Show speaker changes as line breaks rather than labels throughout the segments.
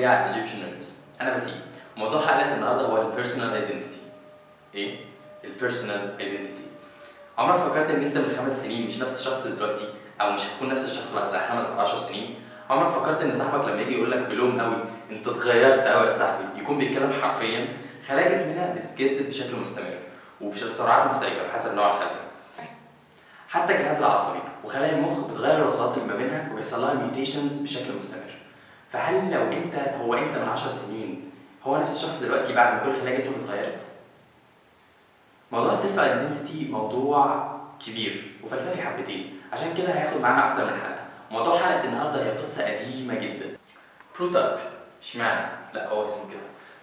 على Egyptian Nerds. انا بسيم. موضوع حلقة النهارده هو ال personal identity. ايه ال personal identity؟ عمرك فكرت ان انت من 5 سنين مش نفس الشخص دلوقتي، او مش هتكون نفس الشخص بعد 5 او 10 سنين؟ عمرك فكرت ان صاحبك لما يجي يقول لك بلوم قوي "انت اتغيرت قوي يا صاحبي" يكون بيتكلم حرفيا؟ خلايا جسمنا بتتجدد بشكل مستمر وبسرعات مختلفة بحسب نوع الخلايا. حتى الجهاز العصبي وخلايا المخ بتغير الوصلات اللي ما بينها وبيحصل لها mutations بشكل مستمر. فهل لو انت هو انت من 10 سنين هو نفس الشخص دلوقتي بعد ما كل خلايا جسمك اتغيرت؟ موضوع ال self identity موضوع كبير وفلسفي حبتين، عشان كده هياخد معانا اكتر من حلقه. موضوع حلقة النهارده هي قصة قديمة جدا، بلوتارك. اشمعنى؟ لا، هو اسمه كده.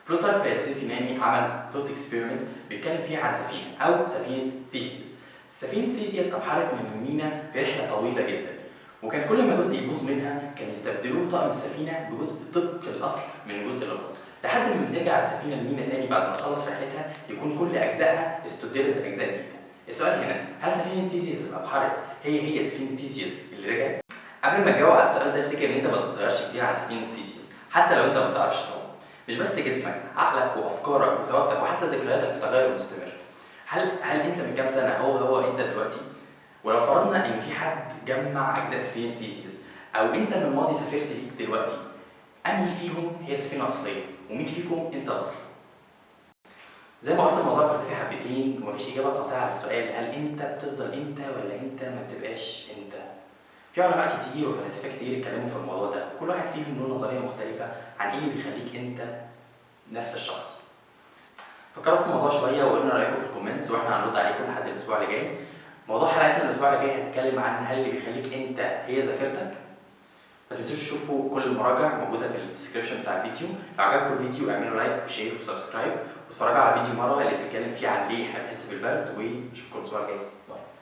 بلوتارك فيلسوف يوناني عمل thought experiment بيتكلم فيها عن سفينة او سفينة ثيسيوس. سفينة ثيسيوس ابحرت من المينا في رحله طويلة جدا، وكان كل ما جزء يبوظ منها كان يستبدلوه طاقم السفينة بجزء طبق الاصل من الجزء اللي باظ، لحد ما ترجع السفينة المينا تاني بعد ما تخلص رحلتها يكون كل اجزائها استبدلت باجزاء جديده. السؤال هنا: هل سفينة ثيسيوس اللي ابحرت هي هي سفينة ثيسيوس اللي رجعت؟ قبل ما تجاوب على السؤال ده، افتكر ان انت ما تتغيرش كتير عن سفينة ثيسيوس حتى لو انت ما بتعرفش تعوم. مش بس جسمك، عقلك وافكارك وثوابتك وحتى ذكرياتك في تغير مستمر. هل انت من كام سنة هو هو انت دلوقتي؟ ولو فرضنا ان في حد جمع اجزاء سفينة ثيسيوس او انت من الماضي سافرت ليك دلوقتي، انهي فيهم هي سفينة اصلية ومين فيكم انت الاصل؟ زي ما قلت، الموضوع فلسفي حبتين ومفيش اجابه قاطعه على السؤال: هل انت بتفضل انت ولا انت ما بتبقاش انت؟ في علماء كتير وفلاسفه كتير اتكلموا في الموضوع ده، وكل واحد فيهم له نظرية مختلفة عن ايه اللي بيخليك انت نفس الشخص. فكروا في الموضوع شوية وقولنا رايكم في ال comments، واحنا هنرد عليكم لحد الاسبوع اللي جاي. موضوع حلقتنا الاسبوع اللي جاي هتكلم عن هل اللي بيخليك انت هي ذاكرتك؟ ما تنسوش تشوفوا كل المراجع موجودة في ال description بتاع الفيديو. لو عجبكم الفيديو اعملوا like و share و subscribe، واتفرجوا على فيديو مروه اللي بتتكلم فيه عن ليه احنا بنحس بالبرد، ونشوفكم الاسبوع الجاي. bye.